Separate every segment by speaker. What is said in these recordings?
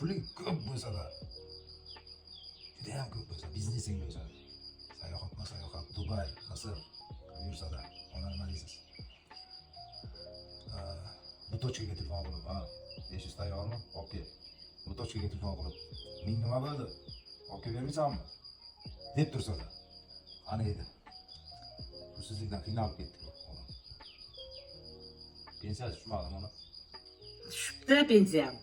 Speaker 1: Puling ko'p bo'lsa-da, judayam ko'p bo'lsa, biznesing bo'lsa, sayohatma sayohat, Dubay, Misr qilib yursa-da, ona, nima deysiz? Bu точка ga telefon qilib, ha, 500 tayyormi? Olib kel. Bu точка ga telefon qilib, 1000 nima bo'ldi? Olib kelib bermaysanmi? Deb tursa-da, ana edi. Pulsizlikdan qiynalib ketdik, onam. Pensiyasi tushmadimi, ona?
Speaker 2: Tushibdi pensiyam.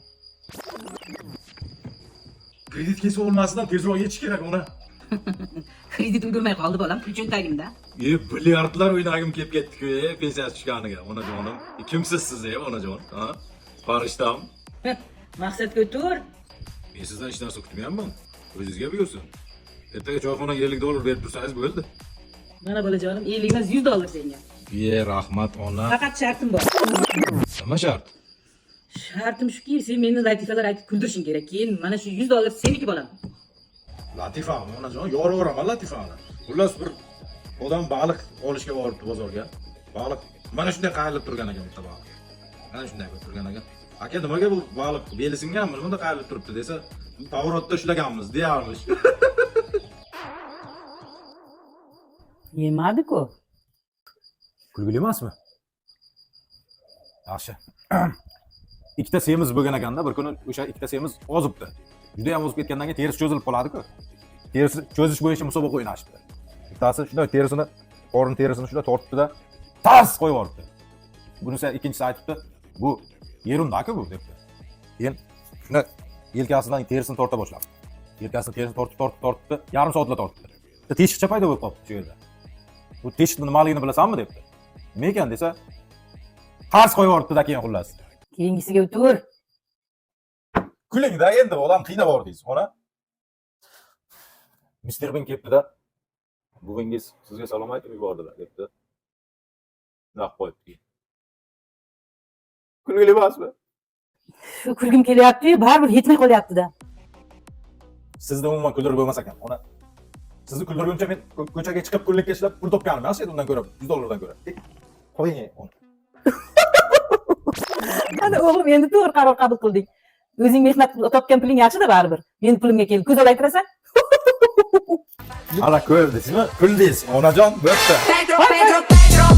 Speaker 3: Kredit kesib olmasidan tezroq yetish kerak, ona.
Speaker 2: Kredit ulgurmay qoldi, bolam, pul cho'ntagimda.
Speaker 3: E, bilyardlar o'ynagim kelib ketdi-ku, e, pensiyasi tushganiga, onajonim. E, kimsiz siz, e, onajon? Ha? Farishtam.
Speaker 2: Maqsadga o'tur.
Speaker 3: Men sizdan hech narsa kutmayapman. O'zingizga buyursin. Ertaga choyxonaga 50 dollar berib tursangiz bo'ldi.
Speaker 2: Mana, bolajonim, 50 emas, 100 dollar senga.
Speaker 3: Ye, rahmat, ona.
Speaker 2: Faqat shartim bor.
Speaker 3: Nima shart?
Speaker 2: Shartim shuki, sen meni latifalar aytib kuldirishing kerak. Keyin mana shu 100 dollar seniki, bolam.
Speaker 3: Latifami, onajon? Yoraveraman latifani. Xullas, bir odam baliq olishga boribdi bozorga. Baliq mana shunday qayrilib turgan ekan bitta baliq. Mana shunday bo'lib turgan ekan. Aka, nimaga bu baliq beli singanmi? Bunda qayrilib turibdi desa, поворот da ushlaganmiz deyarmish.
Speaker 2: Yemadi-ku.
Speaker 3: Kulgili emasmi? Yaxshi. Ikkita semiz bo'lgan ekanda, bir kuni o'sha ikkita semiz ozibdi. Juda ham ozib ketgandan keyin terisi cho'zilib qoladi-ku. Terisi cho'zish bo'yicha musobaqa o'ynashibdi. Bittasi shunday terisini, qorin terisini shunday tortibdi-da, tas qo'yib yuboribdi. Bunisi ikkinchisi aytibdi, bu yerunda-ku bu debdi. Keyin shunday yelkasidan terisini torta boshlabdi. Yelkasidan terisini tortib, tortib, tortibdi, yarim soatlab tortibdi. Bitta teshiqcha paydo bo'lib qolibdi shu yerda. Bu teshiqni nimaligini bilasanmi debdi. Nima ekan desa, qars qo'yib yuboribdi-da keyin xullas.
Speaker 2: Keyingisiga o'tur.
Speaker 3: Kulingda endi, odam qiynab yubordingiz, ona. Mister Bin kelibdi-da. Buvingiz sizga salom aytib yubordilar debdi. Naq qo'yibdi keyin. Kulgili emasmi?
Speaker 2: Shu kulgim kelyapti-yu, baribir yetmay qolyapti-da.
Speaker 3: Sizni umuman kuldirib bo'lmas ekan, ona. Sizni kuldirguncha men ko'chaga chiqib kunlikka ishlab pul topganim yaxshi edi undan ko'ra, 100 dollardan ko'ra. E, qo'ying, ona.
Speaker 2: Ana, o'g'lim, endi to'g'ri qaror qabul qilding. O'zing mehnat qilib topgan puling yaxshi-da baribir. Meni pulimga kelib ko'z olaytirasan.
Speaker 3: Ana, ko'rdingizmi? Kuldingiz, onajon, bo'pti.
Speaker 4: Pedro, Pedro, Pedro.